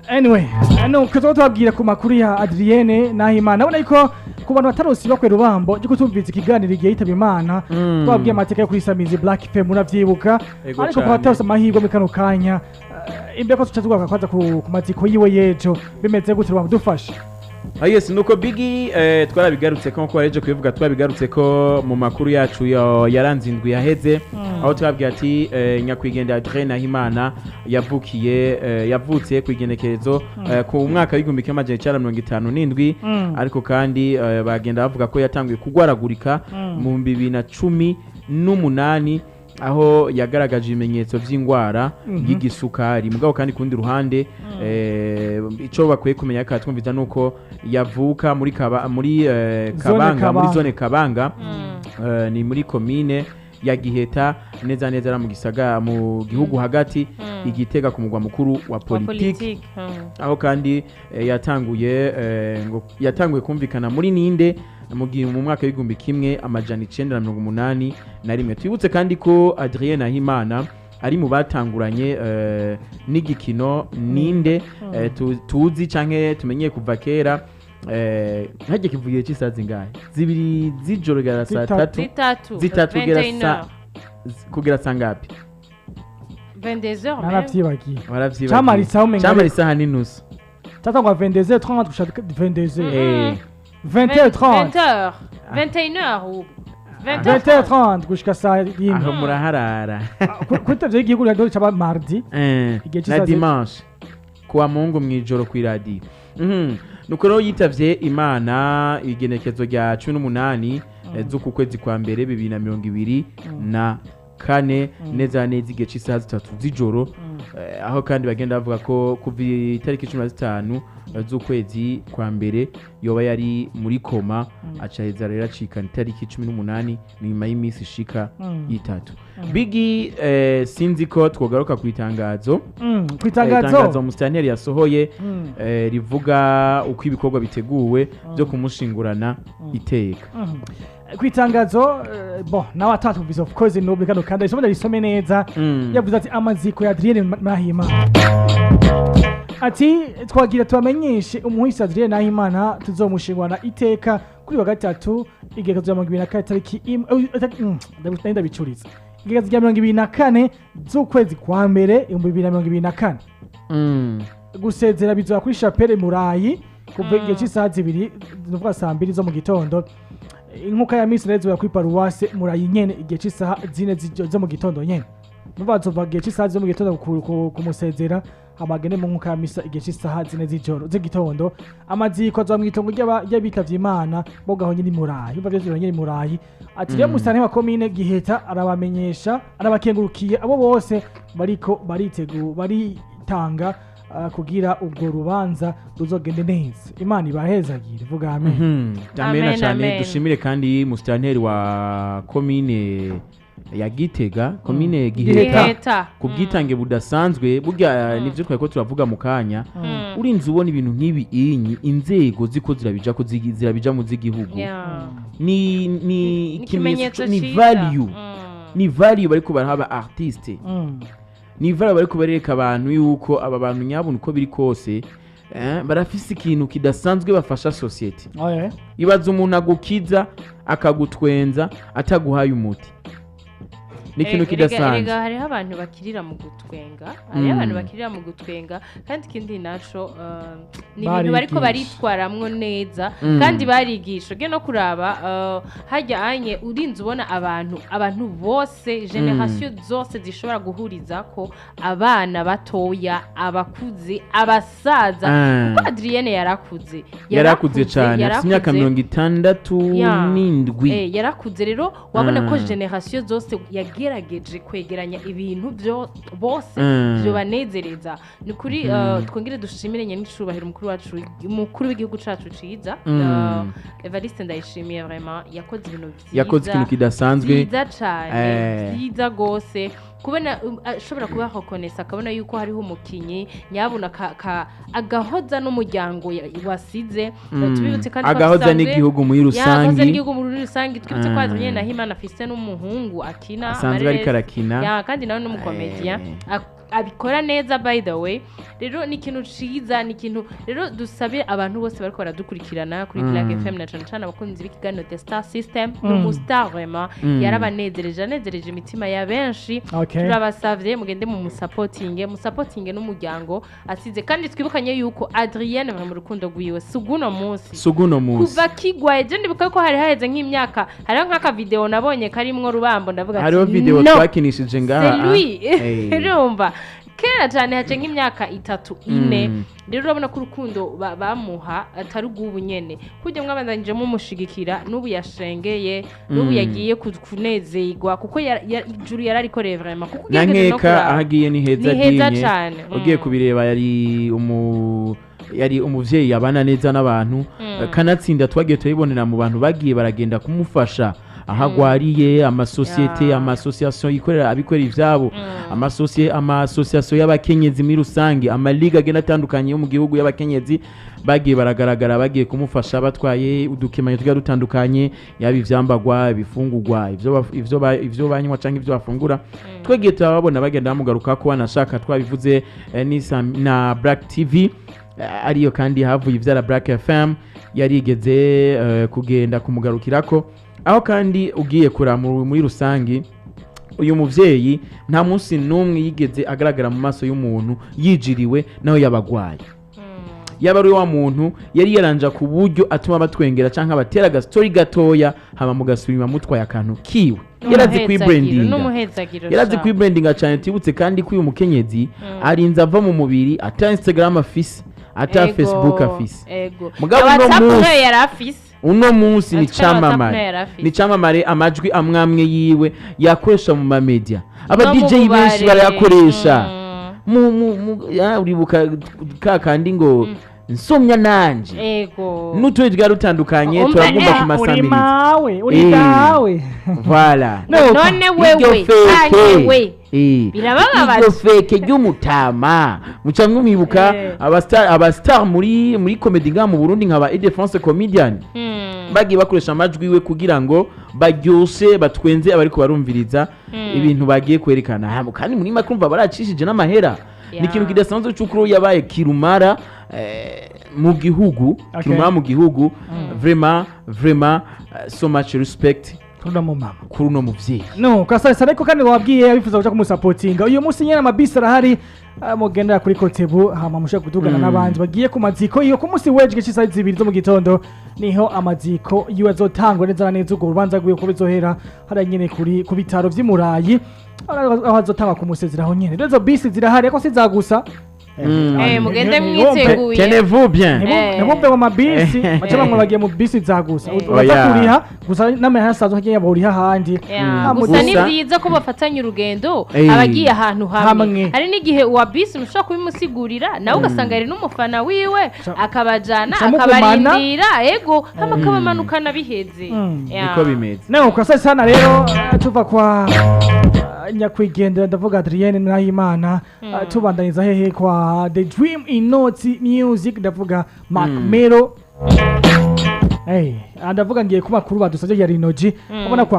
Anyway, nuko tuba tubabwira ku makuru ya Adrienne Nahimana. Abona yuko ku bantu batarose bakwe rubambo ryo kutumviza ikiganiro igihe yitaba Imana, twababwiye amateka yo kuri Samizi Black FM, murabyibuka. Ego Ariko ku cane. batarose amahirwe muri kano kanya, imbere ko tuca tugaruka kwanza ku matsiko yiwe yejo, bimeze gute, Rubambo, dufashe? Ah, yes, nuko Biggie, twarabigarutse ko nkuko wareje kubivuga, twabigarutse ko mu makuru yacu yaranze indwi yaheze, aho twabwiye ati nyakwigendera Adrien Nahimana yavukiye yavutse ku igenekerezo ku mwaka w'1957. Ariko kandi bagenda bavuga ko yatanguye kugwaragurika mu 2018, aho yagaragaje ibimenyetso by'indwara y'igisukari. Mugabo kandi ku rundi ruhande, ico bakwiye kumenya kandi twumviza nuko yavuka muri kaba, muri Zone Kabanga, muri Kabanga. zone Kabanga, ni muri komine ya Giheta, neza neza ari mu gisagara, mu gihugu hagati, Igitega, ku mugwa mukuru wa wa politiki. Politiki. Aho kandi yatanguye ngo yatanguye kumvikana muri ninde mu gihe mu mwaka w'1981. Twibutse kandi ko Adrien Nahimana ari mu batanguranye n'igikino ninde, tuzi canke tumenyeye kuva kera. Hajya kivugiye cy'isaha zingahe? 2 z'ijoro kugera saa 3. 3. 3. 3 kugera 21. Kugera saa ngapi? 22h même. Naravyibagiye. Waravyibagiye. Camara isaha umenga Camara isaha n'inusu. Cyatangwa 22h30 gushika 22h. 20h30. 20h, 21h ubu. 20h30 gushika saa Aho 1. muraharara. Kuri televiziyo y'igihugu rero caba mardi igihe na cy'isaha dimanche kuwa Mungu mw'ijoro kw'iradiyo. Nuko rero yitavye Imana igenekezo rya 18 z'uku kwezi kwa mbere 2024, neza neza igihe cy'isaha 3 z'ijoro. Aho kandi bagenda bavuga ko kuva itariki 15 z'ukwezi kwa mbere yoba yari muri coma, acaheza rero acikana itariki 18, nyuma y'iminsi ishika 3. Bigi, sinzi ko twogaruka ku itangazo. Ku itangazo. Itangazo musitanteri yasohoye rivuga uko ibikorwa biteguwe byo kumushingurana iteka. Ku itangazo, bon, nawe atatumvise, of course, n'ubu kano kandi isome ndarisome neza. Yavuze ati amaziko ya Adrienne Nahimana, ati twagira tubamenyeshe umuhisi Adrienne Nahimana tuzomushingwana iteka kuri wa gatatu igerekezo rya 24 tariki imwe, ndabicuriza, igerekezo rya 24 z'ukwezi kwa mbere 2024. Gusezera bizoba kuri chapelle Murayi kuva igihe cy'isaha 2, nuvuga saa 2 zo mu gitondo. Inkuka ya misi rero kuri paruwase Murayi nyene igihe cy'isaha 4 zo mu gitondo nyene. Nuvuga bazova igihe cy'isaha zo mu gitondo kumusezera, amagene mu nkuka ya misa igihe cy'isaha 4 z'ijoro z'igitondo. Amaziko azoba mw'itongo ry'abitavye Imana bo gaho nyene i Murayi. Umva, vyose nyene i Murayi. Ati rero musitanteri wa komine Giheta arabamenyesha, arabakengurukiye abo bose bariko baritegu baritanga kugira ubwo rubanza ruzogende neza. Imana ibahezagire, vuga amen. Amena. Amen, Cyane. amen. Dushimire kandi musitanteri wa komine ya Gitega, komine Giheta, Giheta. ku bwitange budasanzwe. Burya nivyo twari ko turavuga mu kanya, urinze ubona ibintu nk'ibi inyi inzego ziko zirabija ko zirabija mu z'igihugu, ni Ni ikimenyetso, ikimenyetso ni ciza. value, ni value bariko barahaba artiste, ni value bariko barereka abantu yuko aba bantu nyabuna uko biri kose, barafise ikintu kidasanzwe bafasha société. Ibaza umuntu agukiza, akagutwenza, ataguhaye umuti, ni ikintu kidasanzwe. Erega hariho abantu bakirira mu gutwenga, hariho abantu bakirira mu gutwenga. Kandi ikindi naco, ni ibintu bariko Barigisha. baritwaramwo neza. Kandi barigisha ugiye no kuraba, hajya anye urinze ubona abantu bose, génération zose zishobora guhuriza ko abana batoya, abakuze, abasaza, kuko Adrienne yarakuze. Yarakuze cyane, afite imyaka Yarakuze. 67. Yarakuze rero, wabona ko génération zose yagerageje kwegeranya ibintu byo bose byobanezereza. Ni kuri twongere dushimire nyenicubahiro umukuru wacu, umukuru w'igihugu cacu ciza, Evariste Ndayishimiye. Vraiment yakoze ibintu vyiza. Yakoze ikintu kidasanzwe. Vyiza cane. Vyiza gose kubona ashobora kuba reconnaissant, akabona yuko hariho umukinyi nyabuna agahoza n'umuryango wasize. Tubibutse kandi ko Agahoza n'igihugu muri Ya, agahoza rusangi. n'igihugu muri rusangi. Twibutse ko Adrien Nahimana afise n'umuhungu akina Asanzwe ariko amareresi. arakina. Ya, kandi nawe n'umukomediya. Abikora neza, by the way. Rero ni ikintu ciza, ni ikintu rero dusabe abantu bose bariko baradukurikirana kuri Black FM, na cane cane abakunzi b'ikiganiro The Star System. Ni umustar vraiment, yarabanezereje, anezereje imitima ya benshi. Turabasavye mugende mu musapotinge, musapotinge n'umuryango asize. Kandi twibukanye yuko Adrienne mu rukundo rwiwe si uguno munsi. Suguno munsi. Kuva kigwaye, je ndibuka ko hari haheze nk'imyaka, hariho nk'aka video nabonye karimwo Rubambo, ndavuga ati Hariho video no, twakinishije ngaha. c'est lui. Urumva kera cyane, hace nk'imyaka 3, 4. Rero urabona ko urukundo bamuha atari urw'ubu nyene, kujya mwabandanyije mumushigikira, n'ubu yashengeye, n'ubu yagiye kunezerwa, kuko ijuru yararikoreye vraiment, kuko Na ugerageje no nkeka kuraba. aho agiye ni heza. Ni heza Dinye. cane. Ugiye kubireba, yari umuvyeyi abana neza n'abantu. Kanatsinda twagiye turabibonera mu bantu bagiye baragenda kumufasha aho agwariye, amasosiyete, amasosiyasiyo yikorera, abikorera ivyabo, amasosiyasiyo y'abakenyezi muri rusange, amaliga agenda atandukanye yo mu gihugu y'abakenyezi, bagiye baragaragara bagiye kumufasha batwaye udukemanyo tugiye dutandukanye, yaba ivyambagwa, ibifungurwa, ivyo banywa canke ivyo bafungura. Twagiye turababona bagenda bamugaruka ko wanashaka twabivuze, na Black TV, ariyo kandi havuye ivyara Black FM, yarigeze kugenda kumugarukirako. Aho kandi ugiye kura muri rusangi, uyu muvyeyi nta munsi n'umwe yigeze agaragara mu maso y'umuntu yijiriwe, naho yabagwaye. Yaba ari wa muntu yari yaranja ku buryo atuma batwengera canke abatera agastori gatoya, hama mugasubira mutwaye akantu kiwe. Yarazi kwibrandinga. N'umuhezagiro. Yarazi Sha. kwibrandinga cyane. Tibutse kandi ko uyu mukenyezi arinze ava mu mubiri ata Instagram afise, ata Facebook afise. Mugabo Na uno WhatsApp munsi- nayo yari afise. Uno munsi ni Atwara WhatsApp nayo camamare. yari afise. Ni camamare, amajwi amwamwe yiwe yakoresha mu mamedia, aba No mu DJ benshi bubare. barayakoresha. Mu uribuka ka kandi ngo nsomya nanje n'utundi twari dutandukanye, Umva, turagomba Uri kumasamiriza. Mawe uri dawe. Voilà. No. None Iryo wewe feke. canke we Birabababaje. Iryo feke ry'umutama muca mwibuka abastar muri comedy ngaha mu Burundi, nka ba Defense Comedian, bagiye bakoresha amajwi we kugira ngo baryoshe, batwenze abariko barumviriza ibintu bagiye kwerekana. Kandi muri make urumva baracishije n'amahera. Ni ikintu kidasanzwe c'uko yabaye kirumara mu gihugu, kirumara mu gihugu. Vraiment, vraiment, so much respect Kuri mu mama. kuri uno muvyeyi. No kasasa, ariko kandi wabwiye abifuza kuja kumusapotinga uyu munsi nyene, amabisi arahari, mugendera kuri Kotebu, hama mushobora kudugana n'abandi bagiye ku maziko iyo ku munsi w'ejo igice c'isaha 2 zo mu gitondo, niho amaziko yiwe azotangwa neza na neza. Urwo rubanza rwiwe ko bizohera hariya nyene kuri ku bitaro vy'i Murayi, aho azotangwa kumusezeraho nyene. Rero izo bisi zirahari, ariko si zagusa. Mugende mwiteguye. Tenez-vous bien. Ntibumve ngo amabisi baca bamwe bagiye mu bisi za gusa. Uraza Oya. kuriha gusa n'amahera asanzwe nkeya bawuriha ahandi. Gusa ni Gusa- byiza ko bafatanya urugendo, abagiye ahantu hamwe. Hamwe. Hari n'igihe uwa bisi mushobora kubimusigurira, nawe ugasanga ari n'umufana wiwe, akabajana, Ca mugumana. akabarindira, ego, hama akabamanukana biheze. Niko bimeze. No kwa sasa sana rero, tuva kwa nyakwigendera, ndavuga Adrienne Nahimana, tubandaniza hehe? Kwa The Dream Inoti Music, ndavuga Mark Mero. Hey, ndavuga ngiye ku makuru badusabye ya Rinoji, ubona kwa